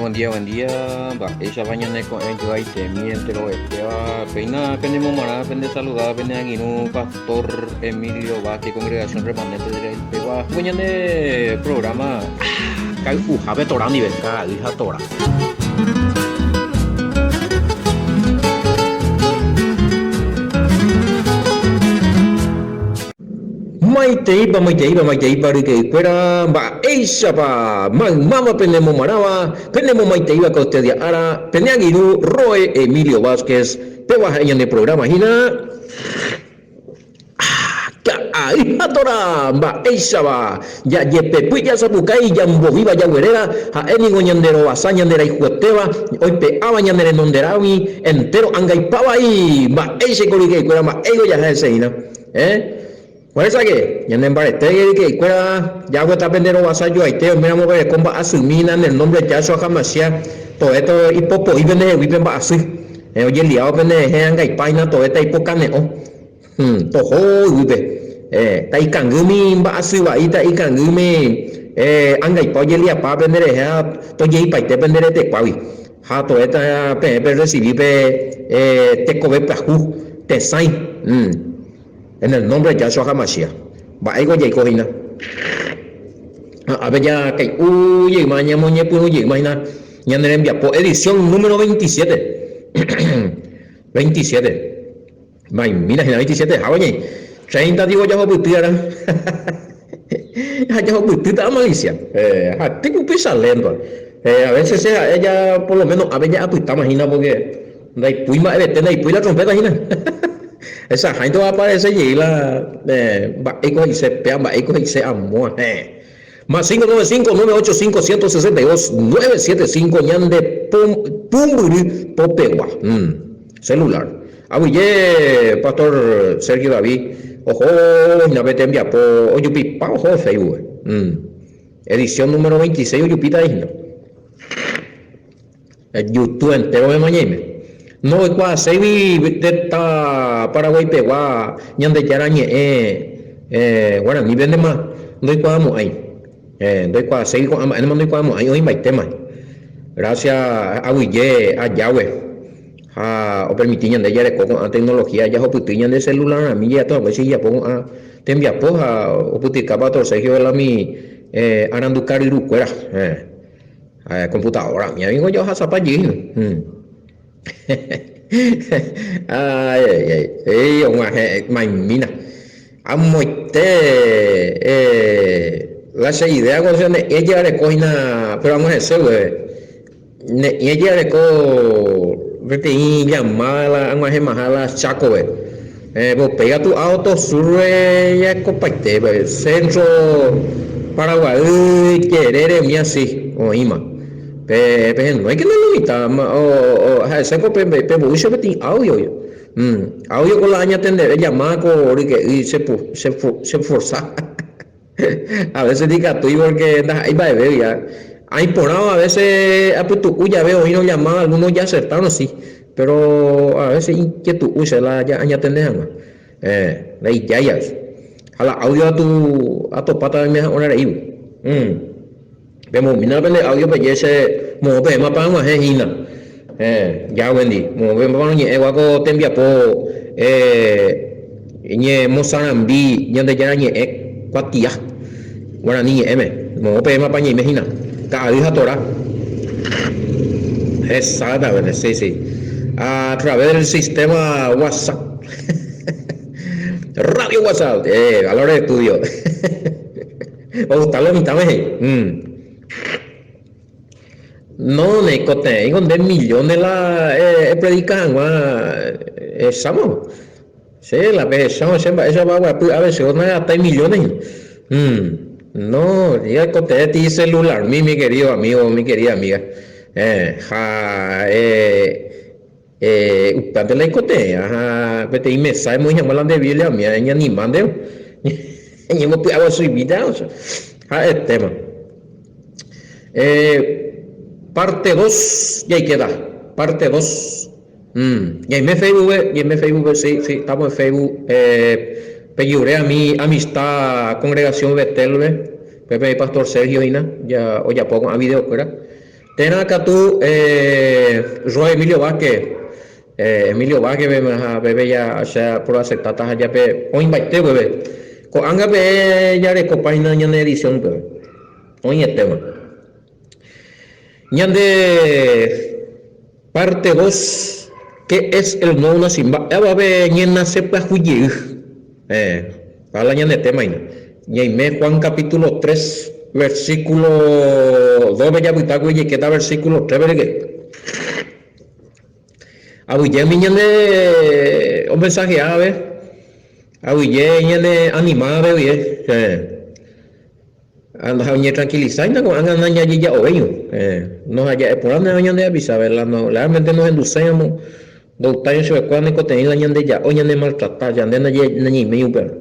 buen día, buen día. Mba'éichapa ñane ko'ẽ joaitemi enterovetéva. Péina penemomarã, pende saludada, pene angirũ Pastor Emilio Vázquez, Congregación Remanente de Israel pegua. Ko ñane programa kay'uhápe Torá ndive, ka'ay ha Torá. Maiteípa, maiteípa, maiteípa ryke'ykuéra, mba'éichapa maymáva penemomarãva, penemomaiteíva ko este día ára, pene angirũ Roe Emilio Vázquez, péva ha'e ñane programa hína. Ka'ay ha Torá, mba'éichapa jajepepy jasapukái jambovíva jagueréra, ha'e ningo ñande rovasa ñande rayhuetéva, oipe'áva ñane renonderãgui entéro angaipa vai, mba'éichaiko ryke'ykuéra mba'éiko jaha hese hína. Eh? Fuérsake, ñane mbarete ryke'ykuéra, Yahweh pende rovasa joaite, oiméramo pereko mba'asymi hína en el nombre de Yahshua HaMashiach, to'e ipopo'i pendehegui pe mba'asy. Ojeliávo penderehe angaipa hína to'e taipokane'õ. Toho yvýpe. Taikangými mba'asy vai, taikangými angaipa ojeliapa penderehe ha tojeipaite pende retekuágui. Ha to'éta peẽ perresivi pe tekove pyahu, tesãi. En el nombre de Yahshua HaMashiach. Mba'éiko jaiko hína? Ápe jakai'u jeyma ñamoñepyrũ jeyma hína ñane rembiapo edición número 27. 27. Maimína hína 27 háva ñai. 30 digo jahopyty arã. Ha jahopytýta amalicia. Ha tipo upéicha lento. A veces che ha'e ja por lo menos ápe ja'apytáma hína porque ndaipúi mba'evete, ndaipúi la trompeta hína. Hesahãinte oaparece jey la mba'éiko he'ise péa, mba'éiko he'ise amóa. Más 595 985 162 975 ñande pumbyry popegua. Celular. Aguyje Pastor Sergio David oho hína pe tembiapo ojupipa oho Facebook-pe. Edición número 26 ojupíta hína. YouTube entero ñaime. No oikuaaséigui tetã Paraguay pegua Ñandejára ñe'ẽ guaranípe ndéma ndoikuaamo'ãi. Ndoikuaaséigui ko'ã mba'e ndéma ndoikuaamo'ãi oĩmbaitéma. Gracias aguyje ajágue ha opermiti ñande jareko ko'ã tecnología jahupyty ñande celular-rãmi jajatu haguéicha ijapo ko'ã tembiapo ha opytyka Pastor Sergio Velami aranduka ryrukuéra. Computadora mía ningo jahasapa jey hína. Ay, ay, ay. Ei, og̃uahẽ maimína. Amoite la che idea ko che ne'ẽ jeareko hína, pero ag̃uahẽse gueve. Ne'ẽ jeareko peteĩ llamada la ag̃uahẽmaha la Chákope. Upéi katu Auto Sur-re jaikopaite, centro Paraguay jerére umi asy oĩma. Pe pehenóikena lo mitã ha'eséko pembo'y che peteĩ audio. Audio ko la añatendeve llamada ko ryke'y che forza. A veces ndikatúi porque ndaha'éi mba'eve ya. Aĩ porãva a veces apytu'u jave oĩrõ llamada alguno ojasertárõ si, pero a veces ijetu'u che la añatende hag̃ua. Eh, ndaijái a veces. Ha la audio atu atopáta oime ha'õra reígui. Mm. Pemomína pende audio peje che moõ peẽmapa ag̃uahẽ hína. Eh, Yahweh-ndi. Moõ peẽmapa roñe'ẽgua ko tembiapo eh, ñemosarambi Ñandejára ñe'ẽ kuatia guarani ñe'ẽme. Moõ peẽmapa ñaime hína. Ka'ay ha Torá. Exactamente, sí, sí. A través del sistema WhatsApp. Radio WhatsApp. Eh, valores de estudio. Ogusta lo mitãme he'i. Mm. No neikotevẽiko nde millones la epredika hag̃ua echáma. Che la pehecháma che mba'éichapa aguapy avece nagastái millones hína. Mm. No, aikotevẽti celularmi mi querido amigo, mi querida amiga. Eh, ha eh, eh, upévante la aikotevẽ ha peteĩ mesa emoĩ hag̃ua la nde Biblia umíva eñanima ndéve. Eñembopy'aguasuimíta ha'etéma. Parte dos jaikéta. Parte dos. Ñaime Facebook-pe, ñaime Facebook-pe, sí, sí, estamos en Facebook. Pejure a mi amistad congregación Betel-pe, pépe oĩ Pastor Sergio hína, ojapo ko'ã video-kuéra. Térã katu Roy Emilio Vázquez, Emilio Vázquez-pe ha peve ja che aporoaceptáta ha jape oĩmbaite gueve. Ko'ág̃a peẽ jarekopa hína ñane edición peve. Oĩetéma. Ñande parte dos, Qué es el nuevo nacimiento? Mba'éva pe ñenase pyahu jey? Eh, ha la ñane tema hína. Ñaime Juan capítulo 3, versículo 2-pe japytákuri jaikéta versículo 3-pe reke. Aguyje umi ñane omensajeáve, aguyje ñane animáve guie. Eh. Ha oñetranquilizáina ko'ág̃a nañajeja'ovéirõ. No ha ja'e porãnte ñande apisápe, la no, realmente nohenduséiramo, ndoytáirõ chupekuéra oñekotevẽ la ñandeja'o, ñanemaltrata, ñande nañaiméi upéva.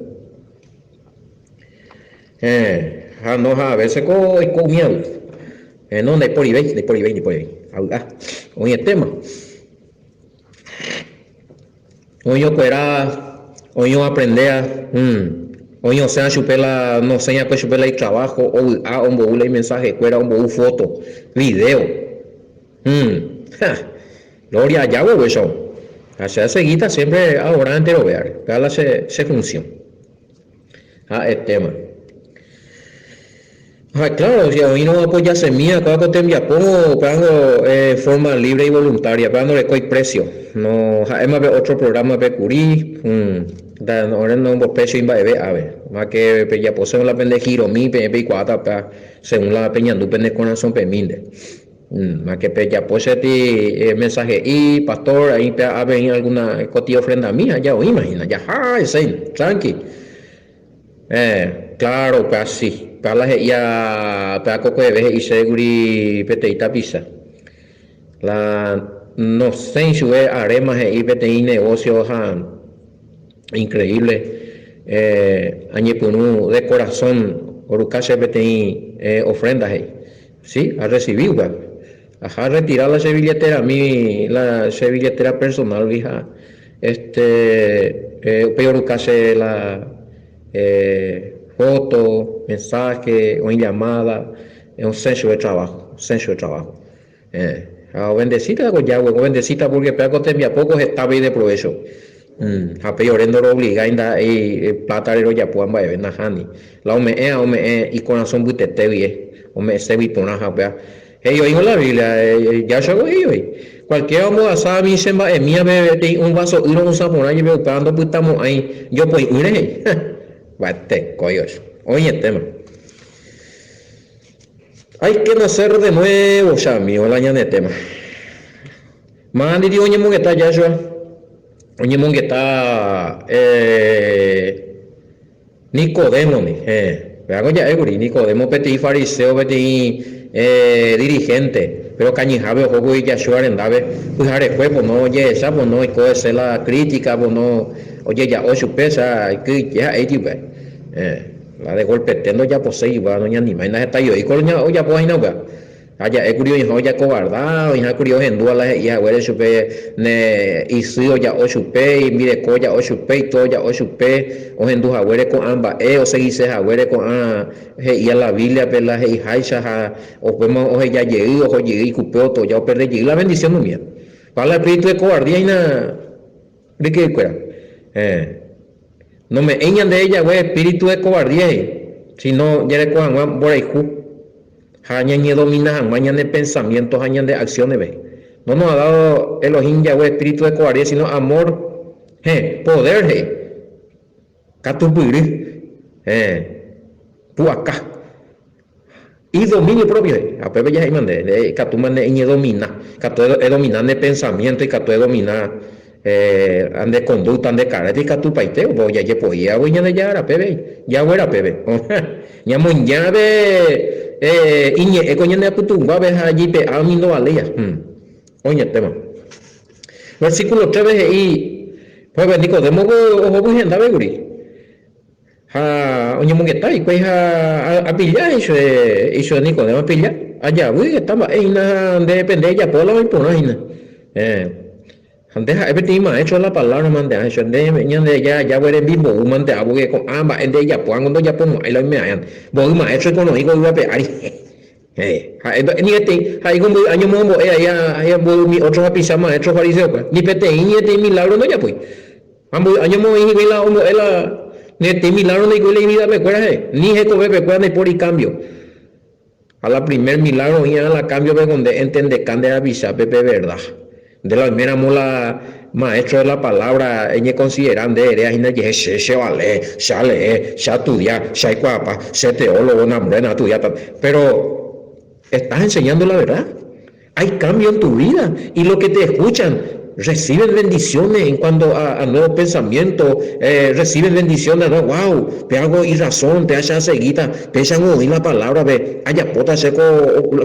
Héẽ, ha no ha a veces ko oiko umíagui. Héẽ, no, ndaiporivéi, ndaiporivéi, ndaiporivéi. Avy'a, oĩetéma. Oĩ okuera, oĩ oaprendea, oĩ osẽva chupe la nosẽi va'ekue chupe la itraváho, ovy'a, ombou la imensahekuéra, ombou fóto, vidéo. Ha! Glória a Yahweh upéicha. Ha che asegíta siémpre aadora enterovéare, upéva la che funsión. Ha'etéma. Ha claro, si oĩrõ apojasemíva kóva ko tembiapo, upévango forma libre y voluntaria, upéva ndorekói precio. No, ha'éma pe otro programa-pe kuri, ore nomboprecio imba'eve ápe. Má que pejaposérõ la pende giromi, peẽ peikuaáta upéva según la peñandu pene korasõpemínte. Má que pejapo che ti mensaje'i, pastor, aĩ pe ápe oĩ alguna koti ofrendami ha ja oĩma hína, jaha eséi, tranqui. Eh, claro, upéva si. Upéva la he'ía, upéva kokueve he'i chéve kuri peteĩ tapicha. La nosẽi chupe aréma he'i peteĩ negocio ha increíble eh, añepyrũ de corazón oruka chéve peteĩ eh, ofrenda he'i. Si, arrecibi upéva. Aha arretira la che billetera-mi, la che billetera personal-gui ha este upéi oruka che la foto, mensaje, oĩ llamada, osẽ chupe trabajo, osẽ chupe trabajo. Ha obendecita ko Yahweh, obendecita porque péva ko tembiapo ko hetápe ideprovecho. Ha péi ore ndoroobligái ndaha'éi plátare rojapóva mba'eve, nahániri. La ome'ẽva ome'ẽ ikorasõ mbytete guie, ome'ẽségui porã ha upéva. He'i oĩvo la Biblia, Joshua he'i voi, Cualquiera ombohasa umi che mba'emívape peteĩ un vaso y ro'ysã porã jepe upéva ndopytamo'ãi jopoi'ỹre he'i. Mba'etekói ocho. Oĩetéma. Hay que nacer de nuevo, che amigo, la ñane tema. Mávandi oñemongeta Joshua? Oñemongeta eh, Nicodémondi, héẽ. Péva ko ja'e kuri, Nicodemo peteĩ fariseo, peteĩ dirigente, péro kañyhápe oho kuri Yahshua rendápe pyharekue pono ojehecha, pono oiko hese la crítica, pono ojeja'o chupe, osea ikyhyje ha'éiti upéva. Héẽ, la de golpete ndojaposéi upéva, noñanimái, ndahetái voi ko ojapóva hína upéva. Ha ja'e kuri oĩha ojakovarda, oĩha kuri ohendúva la he'i haguére chupe ne isy oja'o chupe, imbireko oja'o chupe, itúa oja'o chupe, ohendu haguére ko'ã mba'e, osegise haguére ko'ã he'íva la Bíbliape la he'iháicha ha upéma oheja jey, oho jey ikupe otoja, operde jey la bendición umíva. Pa la espíritu de cobardía hína ryke'ykuéra. Héẽ. Nome'ẽi ñande jague espíritu de cobardía he'i, sino jareko hag̃ua mborayhu. Ha ñañedomina hag̃ua ñane pensamiento ha ñande acciones-pe. No nos ha dado Elohim Yahweh espíritu de cobardía, sino amor, héẽ, poder he'i, katupyry, héẽ, pu'aka, y dominio propio he'i. Ha upépe jahe'íma nde, nde ikatúma ne eñedomina, ikatu edomina ne pensamiento, ikatu edomina Ha nde conducta, nde carácter ikatupaite opa ojajepoíva voi Ñandejára rapépe, Yahweh rapépe. Ñamoña pe iñe'ẽ ko ñane apytu'ũguápe ha jaipe'a umi ndovaléiva. Oñetéma. Versículo 3-pe he'i, Pe Nicodemo ohovy hendápe kuri. Ha oñemongeta hikuái ha apilla he'i chupe, he'i chupe Nicodemo, apilla, ajavy heta mba'e hína ha nde pende ejapo la oĩ porã hína. Héẽ. Ha nde ha'e peteĩ maestro de la palabra mante he'i chupe, nde Ñandejára Yahweh rembimbo'u mante pórke ko'ã mba'e nde ejapóvango ndojapomo'ãi la oime'ãiva. Mboy maestro oikoroĩ ko yvy ape ári. Heẽ, ha'e nda'e ni peteĩ, ha'éiko mboy áño omombo'e aĩ mboy umi ótro hapicha maéstro fariseokuéra, ni peteĩ ni peteĩ milágro ndojapói. Ha mboy áño omoĩ hikuái la ombo'e la ni peteĩ milágro ndaikói la ividapekuéra heẽ, ni hekovepekuéra ndaipóri kámbio. Ha la primer milágro oĩ'arã la kámbiope ko nde entendeka nde rapichápe pe verda. Nde la oiméramo la maestro de la palabra eñekonsidera nde eréa hína jehe che chevale, che alee, che astudia, che aikuaapa, che teólogo, nambre astudiáta. Pero, ¿estás enseñando la verdad? Hay cambio en tu vida y lo que te escuchan reciben bendiciones en cuanto a, a nuevos pensamientos, eh, reciben bendiciones, no, wow, pe hago y razón, pe acha seguita, pe oí la palabra, pe ajapóta che ko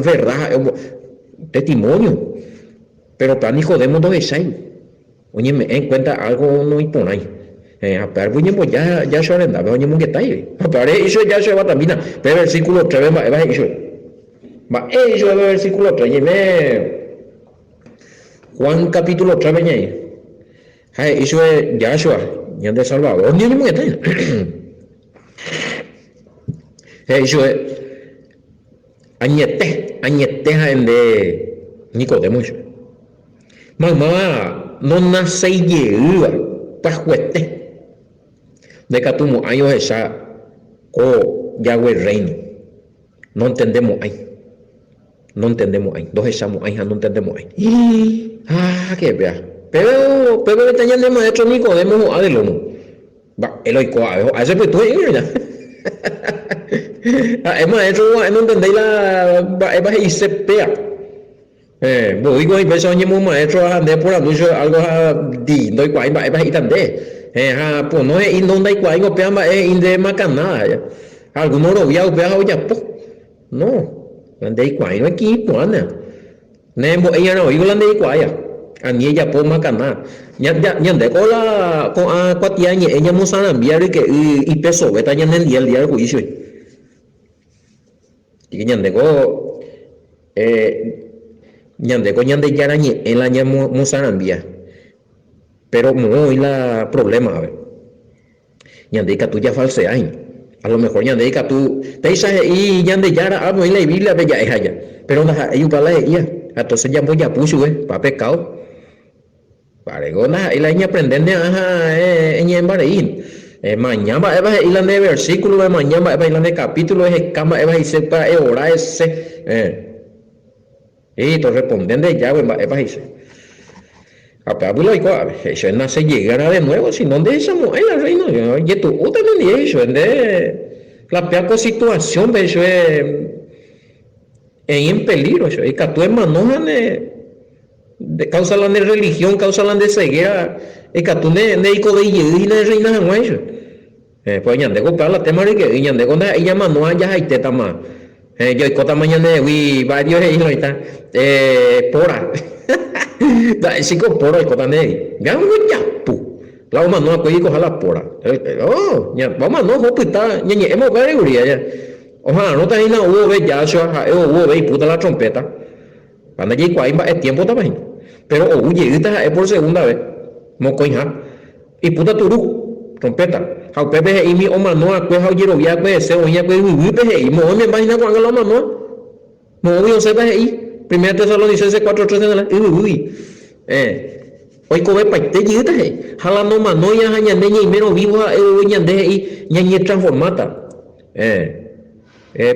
verdad, testimonio. Péro pe Nicodemo ndohechái, oñeme'ẽ en cuenta algo noĩporãi. Ha pe árbol oñemboja Yahshua rendápe ha oñemongetái. Ha upévare he'i chupe Yahshua eguatamína pe versículo 3-pe mba'épa he'i chupe. Mba'e he'i chupe pe versículo 3? Ñaime Juan capítulo 3-pe ñaĩ. Ha he'i chupe Yahshua, ñande Salvador, ni oñemongetái. He'i chupe. Añete, añete ha'e nde Nicodemo ichupe. Maymáva nonasẽi jeýva pyahuete, ndaikatumo'ãi ohecha ko Yahweh Rréino. Nontendemo'ãi, nontendemo'ãi, ndohechamo'ãi ha nontendemo'ãi. Háke péva! Péva, péva mitã ñande maestro Nicodemo ho'a de lómo. Mba'e la oiko ave ho'a che pytu he'i ñaña. Ha'e maestro ha'e nontendéi la mba'épa he'ise péa. Eh, mboýiko oĩ péicha oñemomaestro ha nde eporandu chupe algo ha di ndoikuaái mba'épa he'íta nde. Eh, ha pono he'i no ndaikuaáingo péa mba'e he'i nde makanada. Ha alguno orovia upéva ha ojapo. No, la ndeikuaáirõ ekiĩ porãne. Ne mbo'eiarã oĩvo la ndeikuaáiva, ani ejapo makana. Ñande ko la ko'ã kuatiañe'ẽ ñamosarambia ryke'y ipesovéta ñanendie el día del juicio. Así que ñande ko ñande ko Ñandejára ñe'ẽ la ñamosarambia, pero moõ oĩ la problema ave. Ñande ikatu jafalsea hína. A lo mejor ñande ikatu, péicha he'i Ñandejára ápe oĩ la Ibíbliape ja'e haja, péro ndaha'éi upe la he'íva, ha entonces jambojapu chupe, pa pekádo. Pareko ndaha'éi la eñeaprendénte ha eñe'ẽmba rei hína. Emaña mba'épa he'i la nde versículo, emaña mba'épa he'i la nde capítulo, eheka mba'épa he'ise upéva, eora hese. He'i, torresponde nde Yahweh mba'épa he'ise. Ha pe ápy la oiko ápe, he'i chupe, Nase jeýrã de nuevo, si no ndehechamo'ãi la rréino. Ijetu'úta nendie, he'i chupe, nde la péa ko situasiónpe, he'i chupe, eĩ en pelígro, he'i chupe, ikatu emano ha ne káusa la ne rrelihión, káusa la nde ceguera, ikatu nde ndeikovéi jey hína erreina hag̃ua, he'i chupe. Héẽ, pues ñandéko upéva la téma ryke'y, ñandéko ndaha'éi ñamano ha jahaitétama. Héẽ, jaikótama ñandehegui varios he'i oĩta, eh, póra. Ndaha'éi chíko póra oikóta ndehegui. Ñango japu. La omano va'ekue oikoha la póra. Oh, omano oho opyta, ñañe'ẽma upéva revýri aja. Oha'arõta hína ou vove Yahshua, ha'e ou vove ipúta la trompeta. Ha ndajaikuaái mba'e tiémpotapa hína. Péro ou jeýta ha'e por segunda ves, mokõiha. Ipúta turu, trompéta. Ha upépe he'ími omano akue ha ojerovia akue hese oĩ akue yvyguýpe he'i, Moõ oimemba hína ko'ág̃a la omanóva? Moõgui osẽpa he'i? Primera Tesalonicenses 4:13 g̃uarã, yvyguýgui. Héẽ. Oikovepaite jeýta he'i. Ha la nomanóiva ha ñande ñaimérõ vívo ha'e ou ñande he'i ñañetransformáta. Héẽ.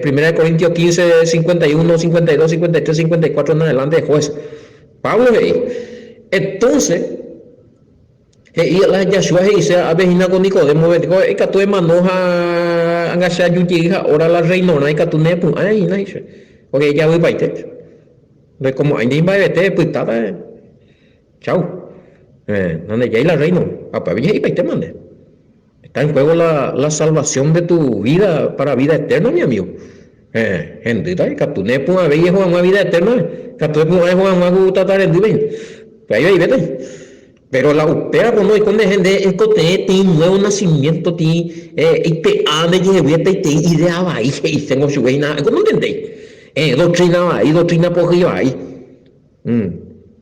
Primera de Corintios 15, 51, 52, 53, 54 en adelante juez. Pablo he'i. Entonces, he'i la Yahshua he'ise ápe hína ko Nicodemo ko ikatu emano ha anga che aju jey ha hora la reinorã ikatu ne pu'ã hína he'i chupe. Porque ijavypaite. Ndoikomo'ãi ndéi mba'evete epytáta. Chau. Eh, nandejái la reino. Ha upépe he'ipaitéma nde. Está en juego la, la salvación de tu vida para vida eterna, mi amigo. Eh, hendýta, ikatu ne pu'ãvéi eho hag̃ua vida eterna, ikatu epu'ã eho hag̃ua ku tata rendýpe. Pe aí vaivéta. Pero la upéva pono oiko ndehe nde ekotevẽ tĩ nuevo nacimiento tĩ eh, eipe'a ndejehegui hetaitei idea vai he'iséngo chupe hína ha'éko nontendéi. Eh, doctrina vai, doctrina pohýi vai.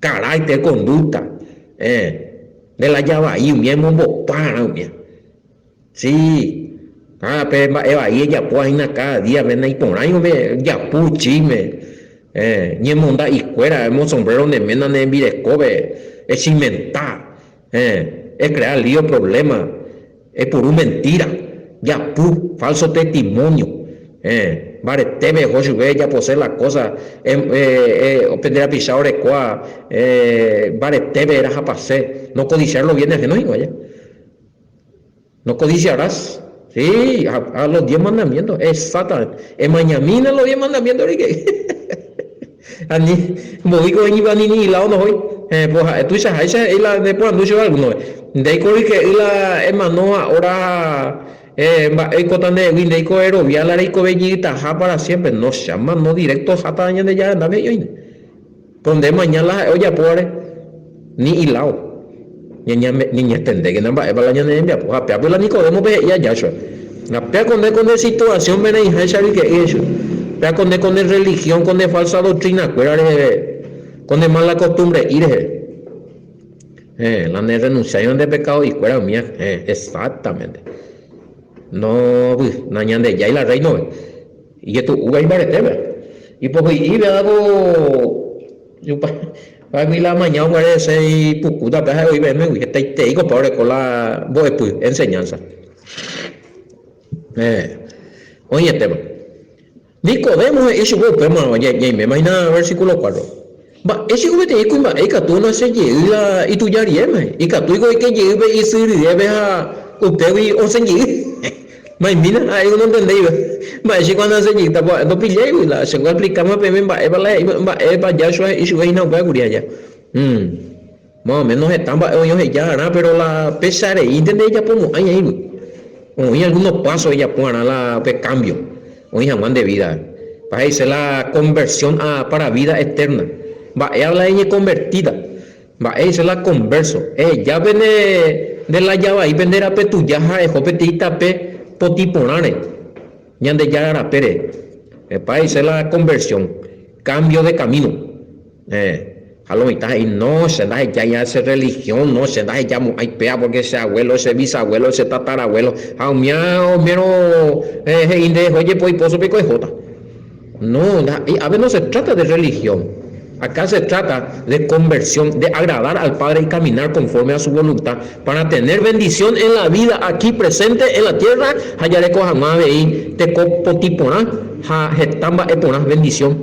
Carácter, conducta, eh, nde la javai umía emombopa arã umía. Sí. Ha pe mba'e vai ejapóva hína káda díape naiporãivo pe japu, chisme, ñemonda ikuéra, emosombrero ne ména ne rembirekópe, echimenta, ecrea lío, problema, epuru mentira, japu, falso testimonio, mbaretépe eho chupe ejapose la cosa, pende rapicha orekóva mbaretépe erahapase, no codiciar los bienes ajenos hikuái aja. No codiciarás. Sí, a los diez mandamientos, exactamente. Emañamína los diez mandamientos rike. Ani, mboýiko oñeñipani ni ilado ndohói. Eh, pues ha'e tuichaháicha he'i la neporandu chéve alguno vez. Ndéiko ryke'y la emano ahora eh, mba'e oikóta ndehegui, ndéiko erovia la reikove jeytaha para siempre. No, che amano directo oháta Ñandejára rendápe he'i oĩne. Ko nde maña la ha'e ojapóvare, ni iláo. Ñañatendékena mba'épa la ñane rembiapo. Ha péape la Nicodémope he'i aja chupe. Ha péa ko nde ko nde situasiónpe reĩháicha ryke'y he'i chupe. Péa ko nde ko nde rrelihión, ko nde falsa doctrina-kuéra reheve, ko nde mala costumbre'i reheve. Héẽ, la nerrenunsiáiva nde pekado'ikuéra umía. Héẽ, exactamente. No, nañandejái la rréinope. Ijetu'úva imbaretépe. Ipohyi'i véva ko Jupágui la amaña oguare hese ipuku tape ha'e oĩ peẽmegui. Hetaiterei ko pa oreko la mbo'epy, enseñanza. Héẽ, oĩetéma. Nicodemo he'i chupe upémarõ, ñaiméma hína versículo cuatro. Mba'éichiko peteĩ kuimba'e ikatu onase jey la ituja riéme? Ikatúiko oike jey pe isy ryépe ha upégui osẽ jey. Maimína, ha'éiko nontendéiva. Mba'éichiko anase jeýta ko ha'e ndopilláigui la chéngo aexplikáma peẽme mba'épa la he'i, mba'épa Joshua he'i chupe hína upéva kuri aja. Hum. Más o menos heta mba'e oĩ oheja arã, pero la péicha reínte ndejapomo'ãi aĩgui. Oĩ algunos pasos ejapo arã la pe cambio oĩ hag̃ua nde vida. Pa he'ise la conversión a para vida eterna. Mba'e la eñeconvertíta? Mba'e he'ise la converso? Eheja pe nde nde laya vai pe nde rape tuja ha eho peteĩ tape potĩ porãre, Ñandejára rapére. Pa he'ise la conversión, cambio de camino. Héẽ. Ha lo mitã he'i, No, che ndahejái ha che religión, no, che ndahejamo'ãi péva porque che abuelo, che bisabuelo, che tatarabuelo, ha umía oimérõ he'i nde eho jepo ipóso piko ehóta. No, ndaha'éi, ápe no se trata de religión, acá se trata de conversión, de agradar al Padre y caminar conforme a su voluntad para tener bendición en la vida aquí presente en la tierra ha jareko hag̃ua avei teko potĩ porã ha heta mba'e porã, bendición.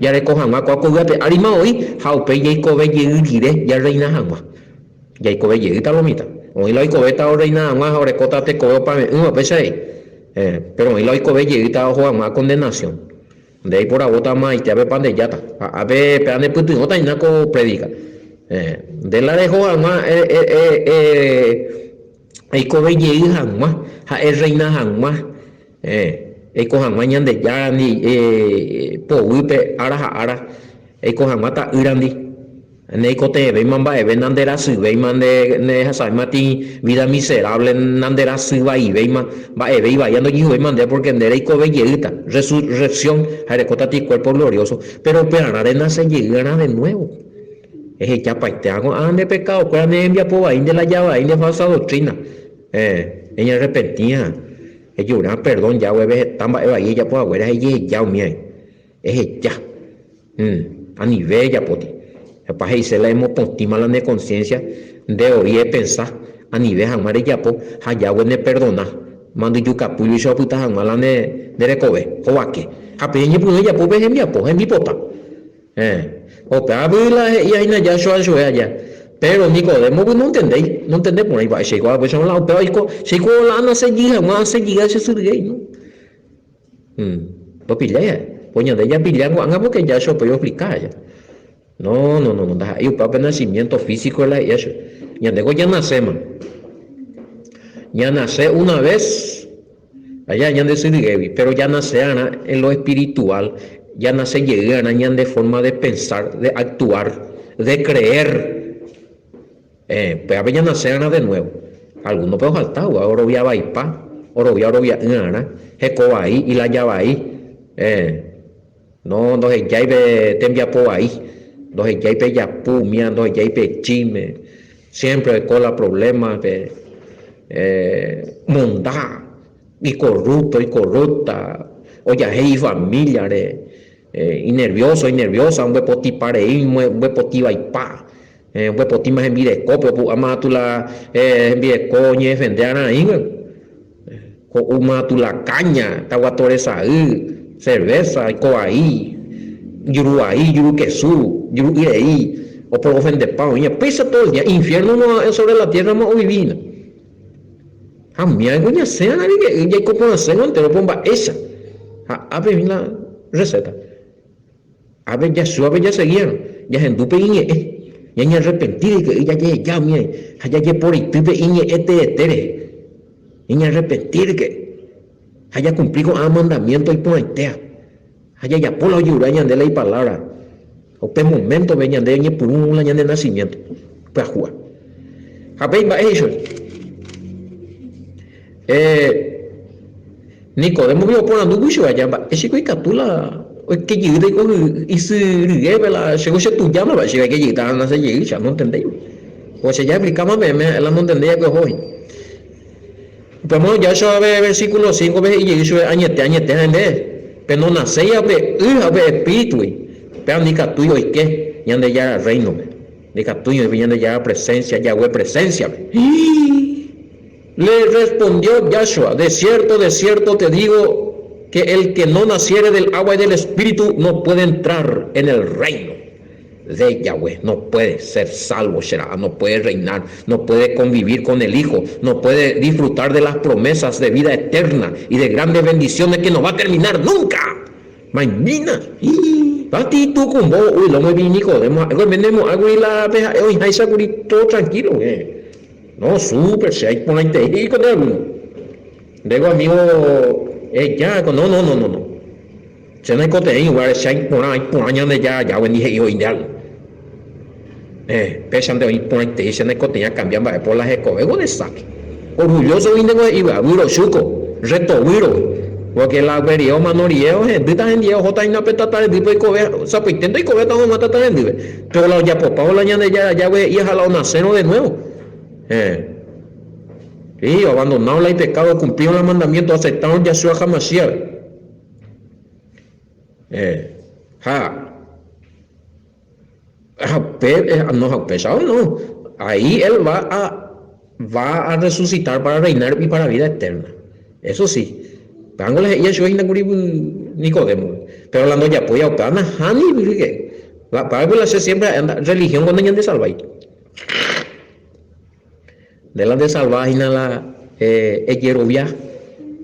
Jareko hag̃ua kua ko yvy ape árima oĩ ha upéi jaikove jey rire jarreina hag̃ua. Jaikove jeýta lo mitã. Oĩ la oikovéta orreina hag̃ua ha orekóta tekove opave'ỹva, upéicha he'i. Héẽ, péro oĩ la oikove jeýta oho hag̃ua kondenasiõ. Nde eiporavóta maitéapepa ndejáta. Ha ápe péva nepytyvõta hína ko prédika. Héẽ, nde la reho hag̃ua eikove jey hag̃ua ha erreina hag̃ua. Héẽ, eiko hag̃ua Ñandejárandi poguýpe ára ha ára, eiko hag̃ua Ta'ýrandi, neikotevẽvéima mba'eve, nanderasyvéima, ndehasavéima tĩ vida miserable, nanderasyvaivéima, mba'eve ivaíva ndojehuvéima ndéve porque nde reikove jeýta, resurrección, ha erekóta tĩ cuerpo glorioso, pero upearã renase jeýarã de nuevo. Ehejapaite ko'ã nde pekadokuéra, ne rembiapo vai, nde laya vai, nde falsa doctrina. Héẽ, eñearrepentía. Ejurã perdón Yahweh-pe heta mba'e vai ejapo haguére ha ejeheja umíagui. Eheja. Hum, anive ejapóti. Opa he'ise la emopotĩma la ne conciencia, nde voi epensa anive hag̃ua rejapo ha Yahweh neperdona, mandyjukapúicha opyta hag̃ua la ne rekove, hovake. Ha pe eñepyrũ ejapo pe hembiapo, hembipota. Héẽ, upévagui la he'íva hína Joshua chupe aja. Péro Nicodémogui nontendéi, nontende porãi mba'e che aikuaa upéicharõ la upéva oiko, che aikuaa la anasejy hag̃ua asegía che sy ryéi, no. Hmm, ndopillái ha'e. Ko ñande japilla ko'ág̃a pórke Joshua upéi oexplika aja. No, no, no, ndaha'éi upéva pe nacimiento físico la he'íva chupe. Ñandéko ñanaséma. Ñanase una vez. Aja ñande sy ryégui, pero janase arã en lo espiritual, janase jey arã ñande forma de pensar, de actuar, de creer. Eh, pévape ñanase arã de nuevo. Alguno-pe ofalta upéva, orovia vaipa, orovia orovia'ỹ arã, heko vai, ilaja vai. Eh, no ndohejái pe tembiapo vai, ndohejái pe japu umíva, ndohejái pe chisme. Siempre oiko la problema pe eh, monda. Ikorrúpto, ikorrúpta, ojahéi ifamíliare, inervióso, inerviósa, ombyepotipa rei, ombyepoti vaipa, ombyepotíma hembirekópe, opu'ãma katu la hembireko oñedefende arãígui, ho'úma katu la káña, taguato resay, cerveza, oiko vai, juru vai, juru kesu, juru'y rei, oporoofendepa oĩva, péicha todo el día, infierno sobre la tierra-ma ovivi hína. Ha umívape ñasẽ va'erã rire jaiko porãséngo entéro po mba'éicha. Ha ápe oĩ la receta. Ápe jasývape jasegíarõ, jahendu pe iñe'ẽ, ñañearrepenti rire jajeheja umi ha jajeporeity pe iñe'ẽ teete rehe. Ñañearrepenti rire ha jakumpli ko'ã mandamiento iporãitéva. Ha jajapo la ojehura ñande la ipalabra. Upe moméntope ñande oñepyrũ la ñane nacimiento pyahúva. Ha pe imba'e he'i chupe. Eh, Nicodemo gui oporandu gui chupe aja mba'éichiko ikatu la oike jeýta iko isy ryépe la chéko che tujáma mba'éichiko aike jeýta anase jey che nontendéi. Ko che ja explikáma peẽme la nontendéi va'ekue ohói. Upémarõ Joshua pe versículo 5-pe he'i jey chupe, Añete, añete ha'e ndéve, pe nonaséiva pe y ha pe Espíritugui, péva ndikatúi oike Ñandejára rréinope, ndikatúi oĩ pe Ñandejára presencia, Yahweh presencia-pe. Le respondió Joshua, De cierto, de cierto te digo, que el que no naciere del agua y del Espíritu no puede entrar en el reino. De Yahweh, no puede ser salvo, che ra'a, no puede reinar, no puede convivir con el Hijo, no puede disfrutar de las promesas de vida eterna y de grandes bendiciones que no va a terminar nunca. Maimína! Pati tukumbo uy lomo vi Nicodemo ha'e oiméne mo'ãgui la pe ha'e oĩháicha kuri todo tranquilo. No, súper, che aiporãiterei ko nde alguno. Ndéko amigo eja ko no, no, no, no, no. Che naikotevẽi upévare che aiporã, aiporã Ñandejára Yahweh-ndi he'i voi nde algo. Eh, péichante oĩ porãitei che naikotevẽi akambia mba'e por la hekove ko desastre. Orgulloso guinte ko he'íva, výro chúko, reto výro. Porque la guerie omano rie ohendýta hendie ohóta hína pe tata rendýpe oikove, sapy'aite ndoikovéta hag̃ua tata rendýpe. Pero la ojapopávo la Ñandejára Yahweh he'i ha la onasérõ de nuevo. Eh. Sí, oabandonado la ipecado, ocumplírõ la mandamiento, oaceptárõ Yahshua HaMashiach. Ha ha upe no ha upéicha no ahí él va a va a resucitar para reinar y para vida eterna eso sí pévango la he'íva chupe hína kuri Nicodemo pero la ndojapóiva upéva nahániri upéva la che siempre ha'e religión ko nañandesalvái. Nde la ndesalva hína la ejerovia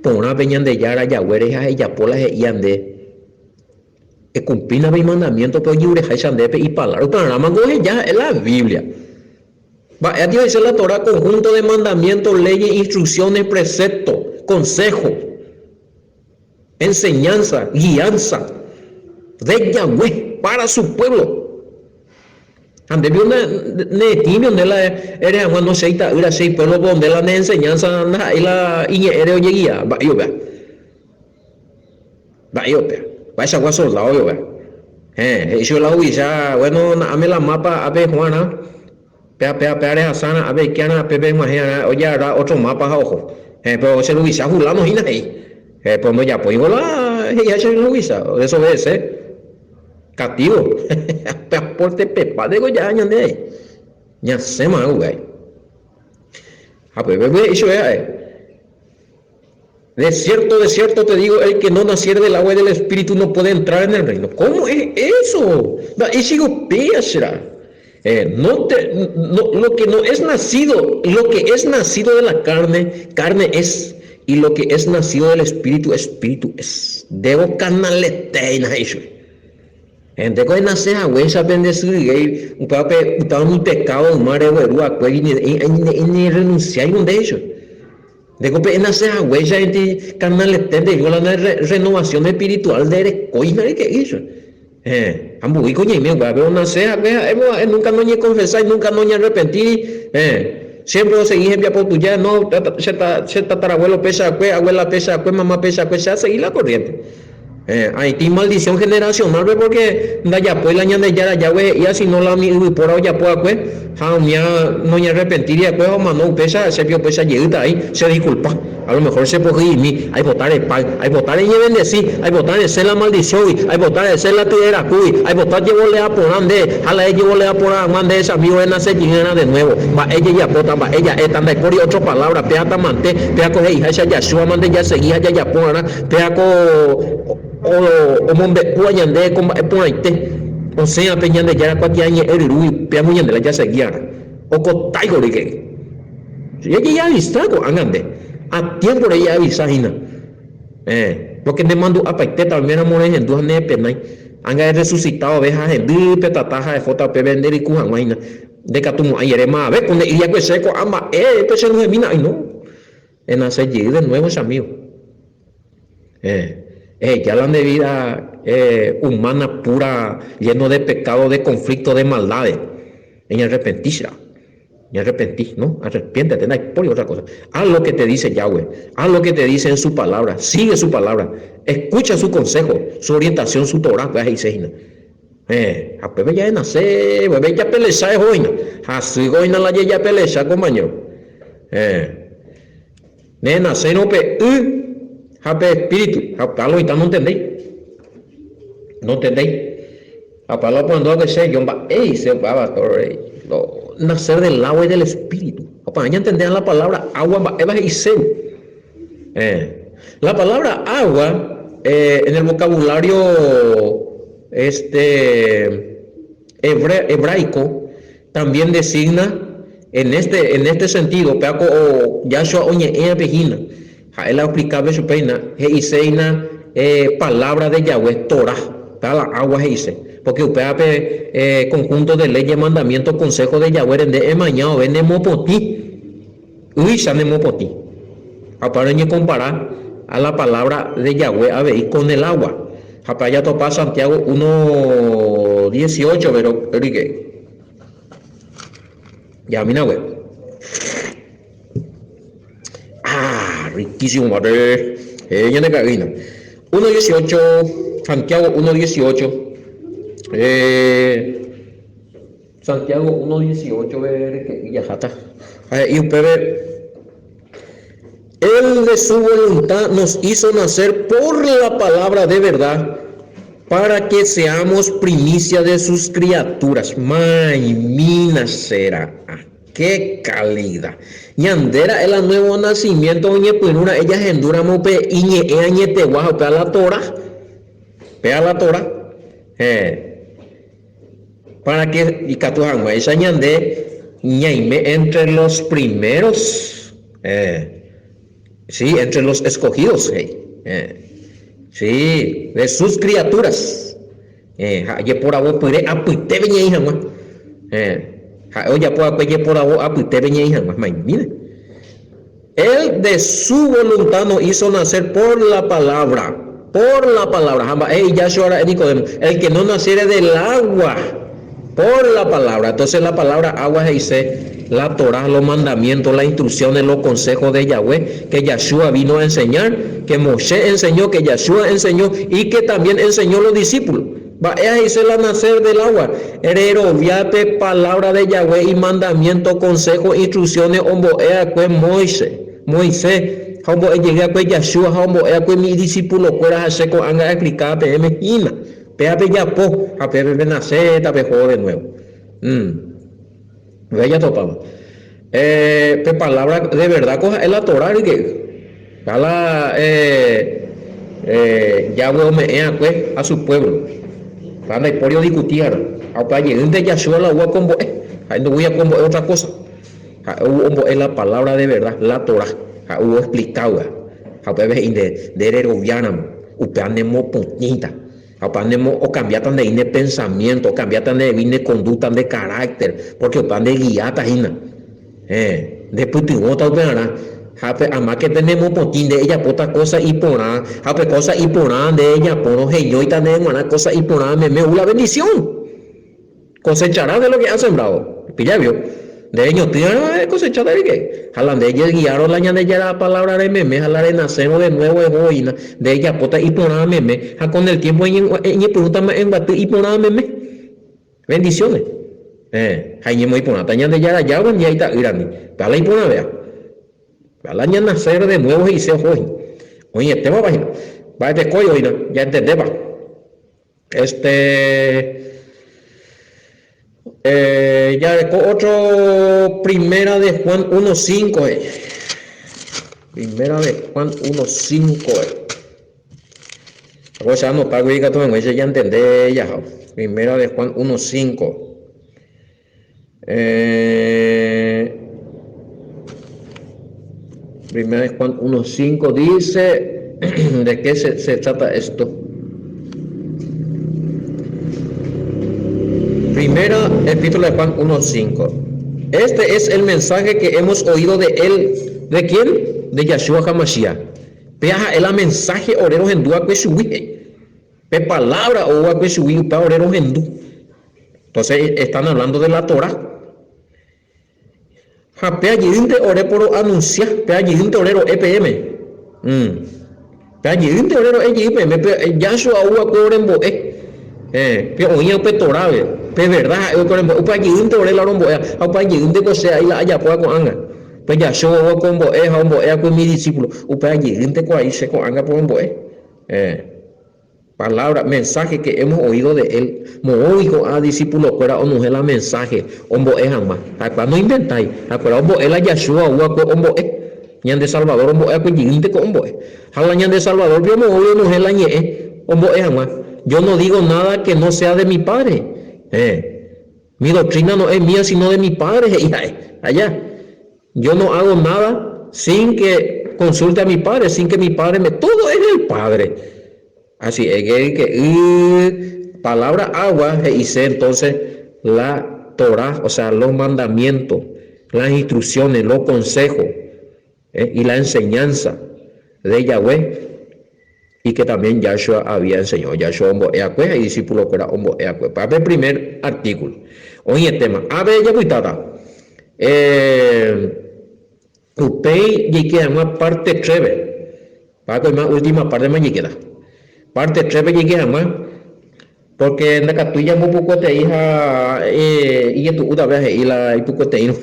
porã pe Ñandejára Yahweh ha ejapo la he'íva nde. Ekumplína pe imandamiéntope ojerureháicha ndéve pe ipalávra. Upearãmango oheja ha'e la Biblia. Mba'e aty ohecha la Torá conjunto de mandamientos, leyes, instrucciones, preceptos, consejos, enseñanza, guianza de Yahweh para su pueblo. Ha nde piko neetĩpio nde la ere hag̃ua no che ita'ýra, che ipuévlope nde la ne enseñánsa ndaha'éi la iñe'ẽre ojegia. Mba'e upéva? Mba'e upéva? Mba'eichagua soldádo upéva? Héẽ, he'i chupe la huvicha, Guéno, na'áme la mápa ápe ehu'arã, péa, péa, péa rehasárã, ápe eikéarã, pépe eg̃uahẽarã, ojearra ótro mápa ha oho. Héẽ, péro che ruvicha fuláno hína, he'i. Héẽ, péro ndojapóingo la he'iha che ruvicha, odesobedese. Castigo, pe aporte pepa ndéko ja'a ñande ai, ñasẽma upéi. Ha pe pe he'i chupe ha'e, De cierto, de cierto te digo, el que no naciere del agua y del Espíritu no puede entrar en el reino. ¿Cómo es eso? Mba'éichiko péa che ra'a. Eh, no te, no, lo que no es nacido, lo que es nacido de la carne, carne es, y lo que es nacido del Espíritu, espíritu es. Ndévo carnaletéina he'i chupe. Eh, ndéko enase haguéicha pe nde sy ryguéi, upéva pe upéva umi pecado yma regueru akuégui nerrenunciáivo nde he'i chupe. Ndéko pe enase haguéicha enti carnaleténte he'i la ne renovación espiritual nde rekóina reke'y chupe. Héẽ, ha mboýiko ñaime upévape onase hague ha'évo ha'e núnka noñekonfesái, núnka noñarrepentíri, héẽ, siémpre osegi hembiapo tuja, no, che tataravuélo péicha akue, aguéla péicha akue, mama péicha akue, che asegi la korriénte. Aĩtĩ maldición generacional-pe porque ndajapói la Ñandejára Yahweh he'íva sino la umi yvypóra ojapo va'ekue ha umía noñearrepentiri va'ekue ha omano upéicha, che pio upéicha jeýta aĩ, che disculpa. A lo mejor che pohyimi, aipota repáy, aipota reñevendesi, aipota resẽ la maldición-gui, aipota resẽ la tyerakúgui, aipota jevolea porã nde, ha la ejevolea porã hag̃ua nde che amigo renase jeýrã de nuevo. Mba'e jejapóta, mba'e ja'éta, ndaipóri otro palabra, péata mante, péa ko he'iháicha Yahshua mante jasegi ha jajapo va'erã, péa ko omombe'úva ñande ko mba'e porãite osẽva pe Ñandejára kuatiañe'ẽ ryrúgui, péa ko ñande la jasegi va'erã. Okotáiko rykeri. Jajeavisa ko'ág̃a nde, a tiémpo rejeavisa hína. Héẽ, pórke nemandu'apaitéta oiméramo rehendu ha neepenái. Ág̃a erresusita vove ha hendy pe tata ha ehóta upépe nderyku hag̃ua hína. Ndekatumo'ãi ere, Mavave ko nde'íri va'ekue chéve ko'ã mba'e, pe cheruhemína. Ay no! Enase jey de nuevo che amigo. Héẽ, eheja la nde vida humana pura lleno de pecado, de conflicto, de maldades. Eñarrepenti che. Ñarrepenti, no, arrepiéntete, ndaipóri otra cosa. Haz lo que te dice Yahweh, haz lo que te dice en su palabra, sigue su palabra, escucha su consejo, su orientación, su Torah, upéva he'ise hína. Héẽ, ha upépe jaenase, upépe ijapelecha eho hína, hasýko hína la jejapelecha compañero. Héẽ, nenasérõ pe y ha pe espíritu, ha upéva lo mitã nontendéi, nontendéi. Ha Pablo oporandu va'ekue che, yo mba'e he'ise upéva, pastor, lo nacer del agua y del espíritu. Ha upéva ñantende la palabra agua mba'éva he'iségui. Eh, la palabra agua eh, en el vocabulario este hebre, hebraico también designa en este, en este sentido, upéva ko Yahshua oñe'ẽvape hína, Ha'e la oexplikápe chupe hína, he'ise hína palabra de Yahweh, Torá, upéva la agua he'ise. Pórke upéva pe conjunto de leyes, mandamientos, consejo de Yahweh rende emaña vove nemopotĩ, ýicha nemopotĩ. Ha upévare oñekompara a la palabra de Yahweh avei con el agua. Ha upéva jatopa Santiago 1:18 pe ryke. Jahami hague. Ah, riquísimo mba'e. Eh, ñane ka'ỹina. 1.18, Santiago 1.18. Eh, Santiago 1.18 ve reke'y jaháta. Ha he'i upépe, Él de su voluntad nos hizo nacer por la palabra de verdad, para que seamos primicia de sus criaturas. Maimína será. Qué calida! Ñande ra'e la nuevo nacimiento oñepyrũ ra'e jahendu ramo pe iñe'ẽ añetegua ha upéva la Torá. Péva la Torá. Héẽ. Para que ikatu hag̃uáicha ñande ñaime entre los primeros. Héẽ. Sí, entre los escogidos, he'i. Héẽ. Sí, de sus criaturas. Héẽ, ha jeporavopyre apytépe ñeĩ hag̃ua. Héẽ, ha'e ojapo va'ekue jeporavo apytépe ñeĩ hag̃ua. Maimína. Él de su voluntad nos hizo nacer por la palabra, por la palabra. Ha mba'e he'i Yahshua ra'e Nicodemo, El que no naciere del agua, por la palabra. Entonces la palabra agua he'ise la Torah, los mandamientos, las instrucciones, los consejos de Yahweh que Yahshua vino a enseñar, que Moshe enseñó, que Yahshua enseñó y que también enseñó los discípulos. Mba'e he'ise la nacer del agua? Rerovia pe palabra de Yahweh imandamiento, consejo, instrucciones ombo'e'akue Moisés, Moisés, ha ombo'ejey'akue Yahshua ha ombo'e'akue umi idiscipulokuéra ha che ko'ág̃a aexplikáva peẽme hína. Péva pejapo ha pépe penaséta peho de nuevo. Mm. Upéva jatopáma. Eh, pe palabra de verdad ko ha'e la Torá ryke'y. Ha la eh, eh, Yahweh ome'ẽ'akue a su pueblo. Ha ndaipóri odiscutíva'erã. Ha upéva jeýnte Yahshua la ou akombo'e. Ha'e ndoúi akombo'e otra cosa. Ha'e ou ombo'e la palabra de verdad, la Torá. Ha'e ou oexplikáva. Ha upéva he'i nde, nde reroviáramo, upéva nemopotĩta. Ha upéva nemo okambiáta ndehegui ne pensamiénto, okambiáta ndehegui ne kondúkta, nde karákter, pórke upéva ndegiáta hína. Héẽ, ndepytyvõta upearã. Ha pe amáke pe nemopotĩ nde ejapóta kósa iporã, ha upe kósa iporã nde ejapórõ heñóita ndéve g̃uarã kósa iporã meme ou la vendisión. Cosechará de lo que has sembrado. Pilla vio. Nde reñotỹva ekosecháta rike. Ha la nde ejeguiárõ la Ñandejára palávrare meme ha la renasérõ de nuévo eho hína, nde ejapóta iporã meme ha kon el tiémpo eñepyrũtama embyaty iporã meme. Bendiciones. Héẽ, ha iñemoĩ porãta Ñandejára Jágua ndive ita'ýrandi. Péva la iporãvéva. Péva la ñanacer de nuevo he'ise oho hína. Oĩetévapa hína. Mba'etekói oĩna, ja'entendépa. Este, eh, jareko otro Primera de Juan 1.5 he'i. Primera de Juan 1.5 he'i. Ako che anota kuri ikatu hag̃uáicha ñantende jaha. Primera de Juan 1.5. Eh, primera de Juan 1.5 dice, ¿de qué se, se trata esto? Primera epístola de Juan 1.5. Este es el mensaje que hemos oído de él. ¿De quién? De Yahshua HaMashiach. Péa ha'e la mensaje ore rohendu va'ekue chugui, he'i. Pe palabra ou va'ekue chugui upéva ore rohendu. Entonces están hablando de la Torá. Ha péa jeýnte ore poro'anuncia, péa jeýnte ore ro'e peẽme. Mm. Péa jeýnte ore ro'e jey peẽme, pe Yahshua ou va'ekue orembo'e. Eh, pe oĩva upe Torápe, pe verdad ha'e va'ekue orembo'e, upéva jeýnte ore la orombo'éva, ha upéva jeýnte ko che aĩ la ajapóva ko'ág̃a. Pe Yahshua ou va'ekue ombo'e ha ombo'e va'ekue umi discípulo, upéva jeýnte ko aĩ che ko'ág̃a porombo'e. Eh. Palabra, mensaje que hemos oído de él, moõgui ko'ã discípulo-kuéra onohẽ la mensaje ombo'e hag̃ua. Ha'ekuéra noinventái, ha'ekuéra ombo'e la Yahshua ou va'ekue ombo'e. Ñande Salvador ombo'e va'ekue jeýnte ko ombo'e. Ha la ñande Salvador-pe omoõgui onohẽ la ñe'ẽ ombo'e hag̃ua. Yo no digo nada que no sea de mi Padre. Héẽ. Mi doctrina no es mía sino de mi Padre, he'i ha'e. Aja. Yo no hago nada sin que consulte a mi Padre, sin que mi Padre me... Todo es el Padre. Así es que, que y palabra agua he'ise entonces la Torah, o sea, los mandamientos, las instrucciones, los consejos eh, y la enseñanza de Yahweh y que también Yahshua había enseñado. Yahshua ombo'eakue ha idiscipulokuéra ombo'eakue. Péva pe primer artículo. Oĩetéma. Ápe japytáta. Eh, upéi jaike hag̃ua parte treve. Páko yma última parte-ma jaikéta. Parte treve jaike hag̃ua Pórke ndakatúi jambopukuete'i ha ijetu'úta upéva he'i la ipukuete'írõ.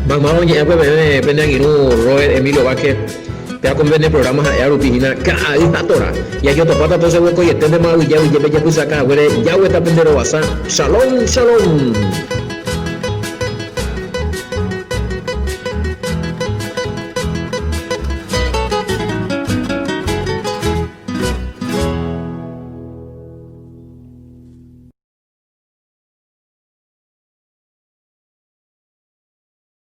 Maymáva oñe'ẽ va'ekue peẽme pene angirũ Robert Emilio Vázquez, péva ko pene programa ha'éva rupi hína Ka'ay ha Torá. Jajotopáta tóse vokoieténtema aguyje aguyje pejapysaka haguére jagueta pende rovasa. Shalom, shalom!